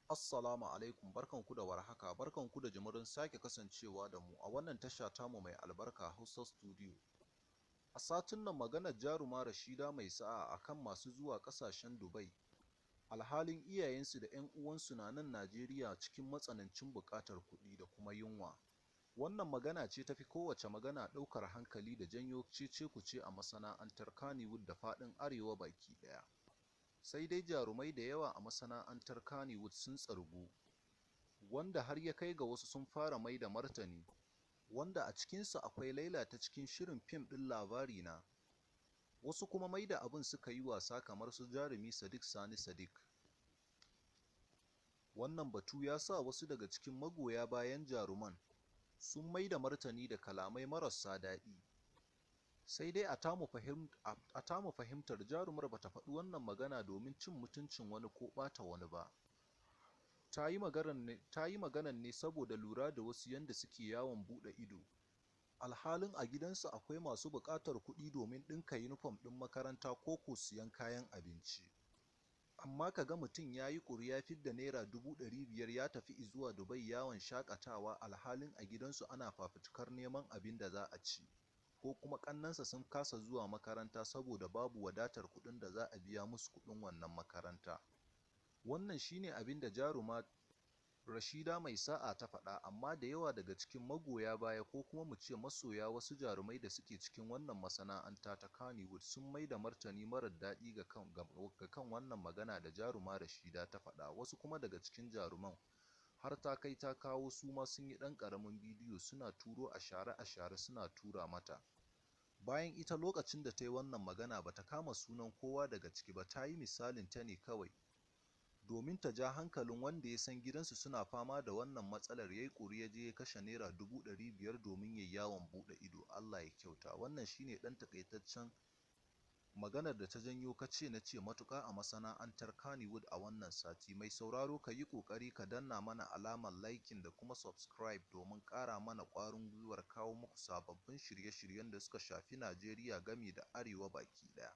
Assalamu alaikum, barkanku da warhaka, barkanku da jimirin sake kasancewa da mu a wannan tasha tamu mai albarka, Hausa Studio. A satin nan maganar jaruma Rashida Mai Sa'a akan masu zuwa ƙasashen Dubai alhalin iyayensu da 'yan uwansu na nan Najeriya cikin matsanancin buƙatar kuɗi da kuma yunwa. Wannan magana ce ta fi kowace magana ɗaukar hankali da janyo cece-kuce a masana'antar Kannywood da faɗin Arewa baki ɗaya. Sai dai jarumai da yawa a masana'antar Kannywood sun tsargu, wanda har ya kai ga wasu sun fara mai da martani, wanda a cikinsu akwai Laila ta cikin shirin fim ɗin Labarina. Wasu kuma mai da abin suka yi wasa kamar su jarumi Sadiq Sani Sadiq. Wannan batu ya sa wasu daga cikin magoya bayan jaruman sun mai da martani da kalamai marasa daɗi. Sai dai a tamu fahimtar, jarumar ba ta faɗi wannan magana domin cin mutuncin wani ko ɓata wani ba. Ta yi maganar ne saboda lura da wasu yanda suke yawon buɗe ido, alhalin a gidansu akwai masu buƙatar kuɗi domin ɗinka yunifom ɗin makaranta ko ko siyan kayan abinci. Amma ka ga mutum ya yi ƙuri ya fidda Naira 500,000 ya tafi izuwa Dubai yawon shaƙatawa, alhalin a gidansu ana fafutukar neman abin da za a ci, ko kuma ƙannensa sun kasa zuwa makaranta saboda babu wadatar kuɗin da za a biya musu kuɗin wannan makaranta. Wannan shi ne abin da jaruma Rashida Mai Sa'a ta faɗa, amma da yawa daga cikin magoya baya, ko kuma mu ce masoya wasu jarumai da suke cikin wannan masana'anta ta Kannywood, sun mai da martani marar daɗi ga kan wannan magana da jaruma Rashida ta faɗa. Wasu kuma daga cikin jaruman har ta kai ta kawo su ma sun yi ɗan ƙaramin bidiyo suna turo ashare-ashare suna tura mata. Bayan ita lokacin da ta yi wannan magana ba ta kama sunan kowa daga ciki ba, ta yi misalin ta ne kawai domin ta ja hankalin wanda ya san gidansu suna fama da wannan matsalar, ya yi ƙuri ya je ya kashe Naira 500,000 domin ya yi yawon buɗe ido. Allah ya kyauta. Wannan shi ne ɗan taƙaitaccen maganar da ta janyo kace na ce matuƙa a masana'antar Kannywood a wannan sati. Mai sauraro, ka yi ƙoƙari ka danna mana alamar liking da kuma subscribe domin ƙara mana ƙwarin gwiwar kawo muku sababbin shirye-shiryen da suka shafi Najeriya gami da Arewa baki ɗaya.